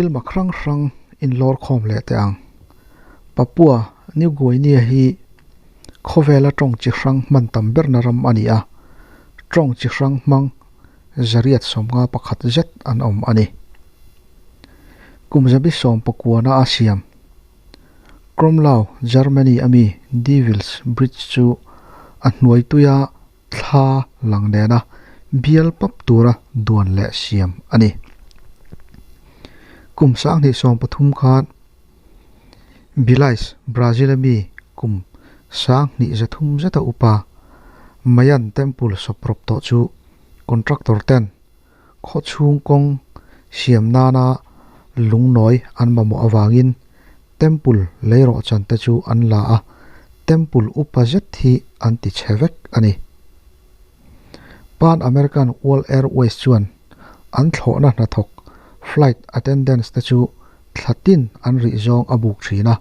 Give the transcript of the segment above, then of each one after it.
Thil mak hrang hrang inlawr khawm leh teh ang. Papua New Guinea hi khawvela tawng chi hrang hman tam berna ram a ni a, tawng chi hrang hmang 151 zet an awm a ni. Kum 190na a siam Kromlau, Germany ami Devil's Bridge chu a hnuai tuia thla lang nena bial pap tura duan leh siam a ni. Kum 2013 khan Belize, Brazil ami kum 2300 zeta upa Mayan Temple sawprawp tawh chu contractor ten khaw chhung kawng siam nana lungnawi an mamawh avangin temple leirawh chan te chu an la a, temple upa zet hi an ti chhe vek a ni. Pan American World Airways chuan an thlawhna hnathawk flight attendants te chu thla tin an rih zawng a buk thin a,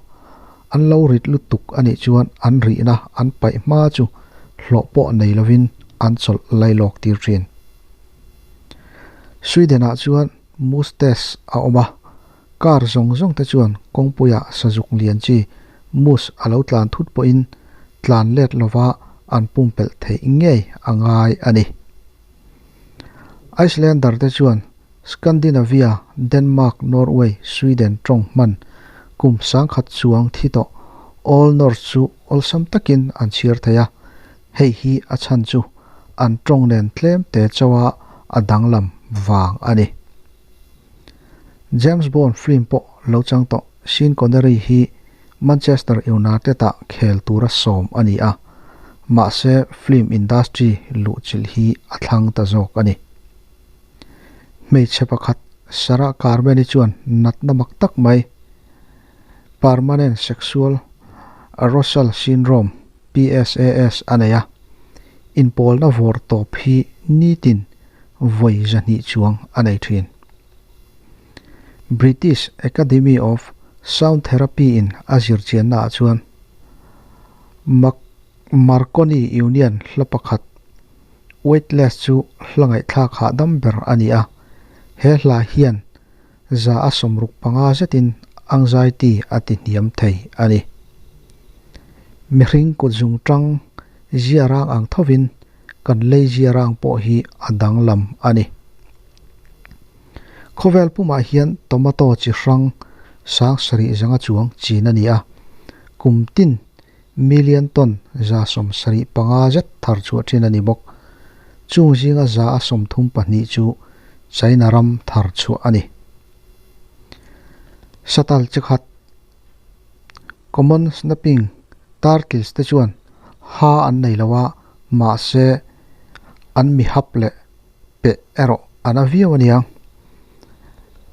an lo rit lutuk a nih chuan an rihna an paih hma chu hlawh pawh nei lovin an chawlh lailawk tir thin. Sweden-ah chuan moose test a awm a, car zawng zawng te chuan kawngpuiah sazuk lian chi moose a lo tlan thut pawhin tlan let lova an pumpelh theih ngei a ngai a ni. Icelander te chuan Scandinavia, Denmark, Norway, Sweden tawng hman kum 1000 chuang thi tawh Old Norse chu awlsam takin an chhiar thei a, hei hi a chhan chu an tawng nen tlem te chawa a danglam vang a ni. James Bond film pawh lo chang tawh Sean Connery hi Manchester United-ah khel tura sawm a ni a, mahse film industry luhchilh hi a thlang ta zawk a ni. Hmeichhe pakhat Sarah Carmen-i chuan natna mak tak mai, Permanent Sexual Arousal Syndrome, PSAS, a nei a, inpawlna vawr tawp hi nitin vawi 200 chuang a nei thin. British Academy of Sound Therapy-in a zirchiannaah chuan Marconi Union hla pakhat Weightless chu hla ngaihthlak hahdam ber a ni a, he hla hian 65% zetin anxiety a ti hniam thei a ni. Mihring kut zung tang ziarang ang thovin kan lei ziarang pawh hi a danglam a ni. Khawvel pumah hian tomato chi hrang 700 chuang chin a ni a, kum tin million ton 75 zet thar chhuah thin a ni bawk. Chung zinga 32% chu China ram thar chhuah a ni. Satal chi khat Common snapping turtles te chuan ha an nei lo a, mahse an mi hap leh peh erawh an a viau a nia.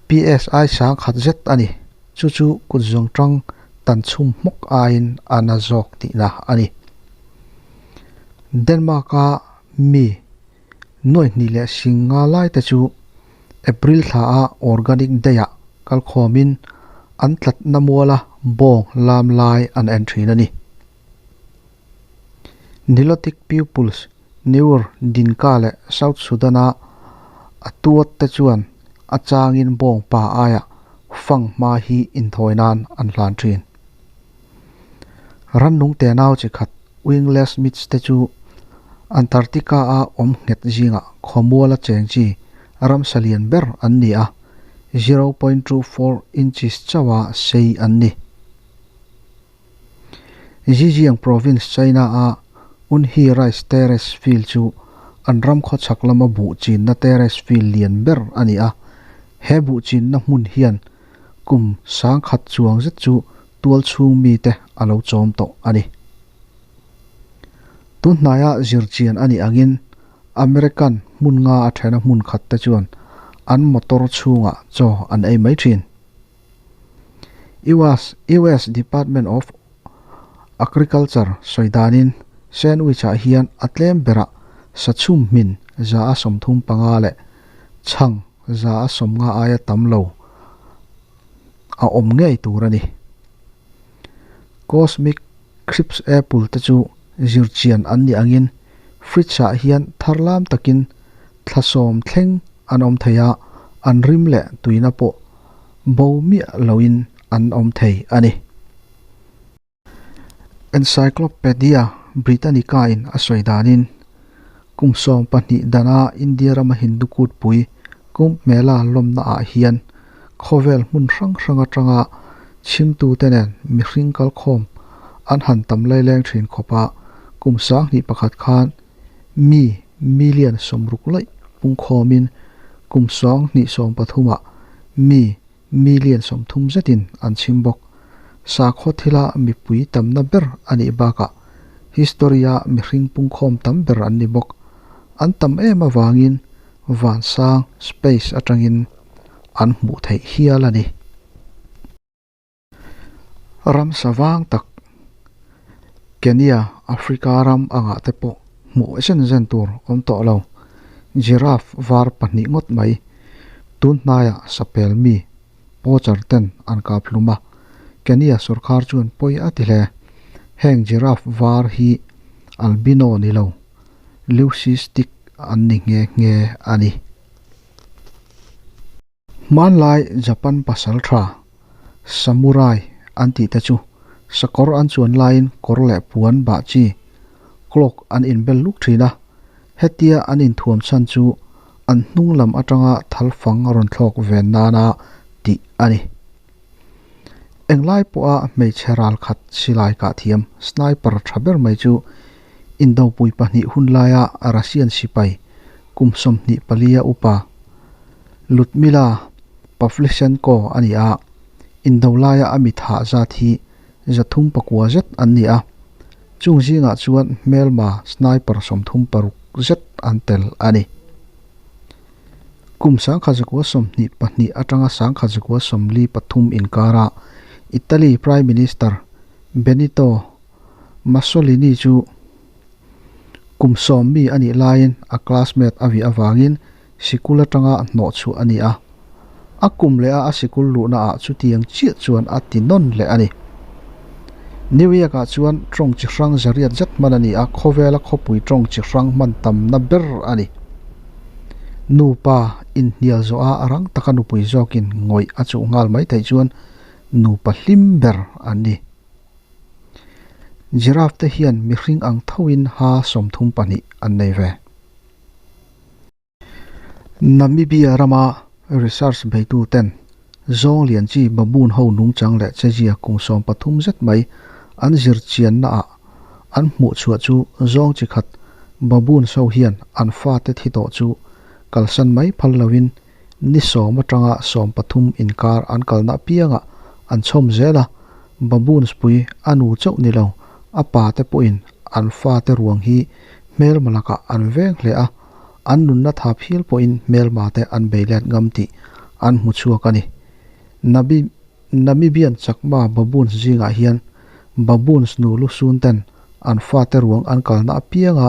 PSI 1000 zet a ni. Chu chu kut zawng tang tan chhum hmawk aiin a na zawk tihna a ni. Denmark-a mi nuai hnih leh sing nga lai te chu April thla a Organic Day-ah kalkhawmin an tlatna muala bawng lam lai an en thin a ni. Nilotic Peoples Nuer Dinka leh South Sudan-a a tuat te chuan a changin bawng pa aiah fang hma hi inthawi nan an hlan thin. Rannung te nau chi khat wingless mites te chu Antarctica-a awm nghet zingah khawmuala cheng chi ramsa lian ber an ni a, 0.24 inches chauha sei an ni. Zhejiang Province, China-a Unhi Rice Terrace Field chu an ram khawchhak lama buh chinna terrace field lian ber a ni a, he buh chinna hmun hian kum 1000 chuang zet chu tual chhung mite a lo chawm tawh a ni. Tunhnaia zirchian a nih angin American hmun nga a thena hmun khat te chuan an motor chhungah chaw an ei mai thin. US US Department of Agriculture sawi danin sandwich-ah hian a tlem berah sachhum hmin 35% leh chhang 50% aia tam lo a awm ngei tur a ni. Cosmic Crisp Apple te chu zirchian an nih angin fridge-ah hian tharlam takin thla 10 thleng an awm thei a, an rim leh tuina pawh bo miah loin an awm thei a ni. Encyclopaedia Britannica-in a sawi danin, kum 12 dana India rama Hindu kutpui Kumbh Mela lawmnaah hian khawvel hmun hrang hrang atanga chhimtute nen mihring kalkhawm an han tam laileng thin khawp a, kum 2001 khan mi million 60 laih pungkhawmin kum 2013ah mi million 30 zetin an chhim bawk. Sakhaw thila mipui tamna ber a nih bakah history-a mihring pungkhawm tam ber an ni bawk. An tam em avangin vansang, space, atangin an hmuh theih hial a ni. Ramsa vang tak Kenya, Africa ram angah te pawh hmuh zen zen tur awm tawh lo. Giraffe var pahnih ngawt mai tun hnaiah sapel mi poacher ten an kap hlum a, Kenya sawrkhar chuan pawi a ti hle. Heng giraffe var hi albino ni lo, leucistic an ni nghe nghe a ni. Hmanlai Japan pasal tha, samurai, an tih te chu sakawr an chuan laiin kawr leh puan bah chi, cloak, an inbel luk thin a. Hetia an inthuam chhan chu an hnung lam atanga thalfang rawn thlawk ven nana tih a ni. Englai pawha hmeichhe ral khat silai kah thiam, sniper, tha ber mai chu Indopui pahnih hun laia Russian sipai kum 24 a upa Ludmila Pavlichenko a ni a, indo laia a mit hah zat hi 309 zet an ni a, chung zingah chuan hmelma sniper 36 zet an tel a ni. Kum 1922 atanga 1943 inkara Italy Prime Minister Benito Mussolini chu kum 10 mi a nih laiin a classmate a vih avangin sikul atanga hnawh chhuah a ni a. A kum leh a a sikul luhna ah chutiang chiah chuan a ti nawn leh a ni. New York ah chuan tawng chi hrang zariat zet hman a ni a, khawvela khawpui tawng chi hrang hman tamna ber a ni. Nupa inhnial zawh a rang taka nupui zawkin ngawih a chuh nghal mai theih chuan nupa hlim ber an ni. Giraffe te hian mihring ang thoin ha 32 an nei ve. Namibia rama research beitu ten zawng lian chi baboon ho nungchang leh chezia kum 13 zet mai an zir chianna ah an hmuh chhuah chu zawng chi khat baboon so hian an fate thi tawh chu kalsan mai phal loin ni 10 atanga 13 inkar an kalna pianga an chhawm zel a, baboons pui a nu chauh ni lo a pa te pawhin an fate ruang hi hmelma lakah an veng hle a, an nunna tha phil pawhin hmelma te an beilet ngam tih an hmu chhuak a ni. Namibian chakma baboons zingah hian baboons nu lusun ten an fate ruang an kalna apianga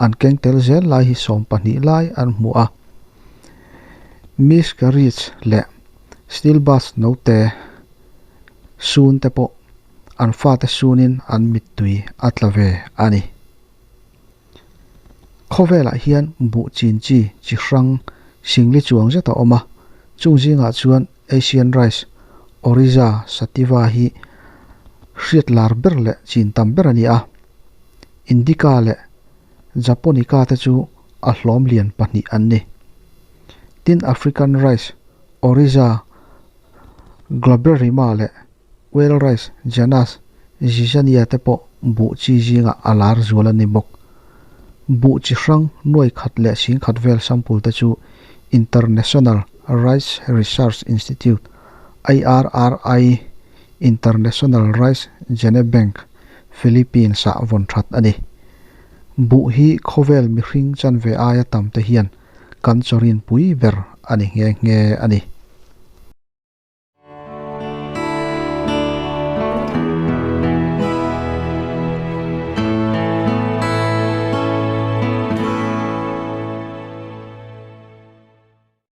an keng tel zel lai hi 12 lai an hmu a. Miscarriage leh stillbirth note sun te pawh an fate sunin an mittui a tla ve a ni. Khawvelah hian buh chin chi chi hrang singli chuang zet a awm a, chung zingah chuan Asian rice, Oryza sativa hi hriat lar ber leh chin tam ber a ni a. Indica leh Japonica te chu a hlawm lian pahnih an ni. Tin African rice, Oryza glaberrima leh Quail rice, Janus zizania te pawh buh chi zingah a lar zual a ni bawk. Buh chi hrang nuai khat leh 10,000 vel sample te chu International Rice Research Institute, IRRI, International Rice Genebank, Philippines ah vawn that a ni. Buh hi khawvel mihring chanve aia tam te hian kan chawrin pui ber a ni nghe nghe a ni.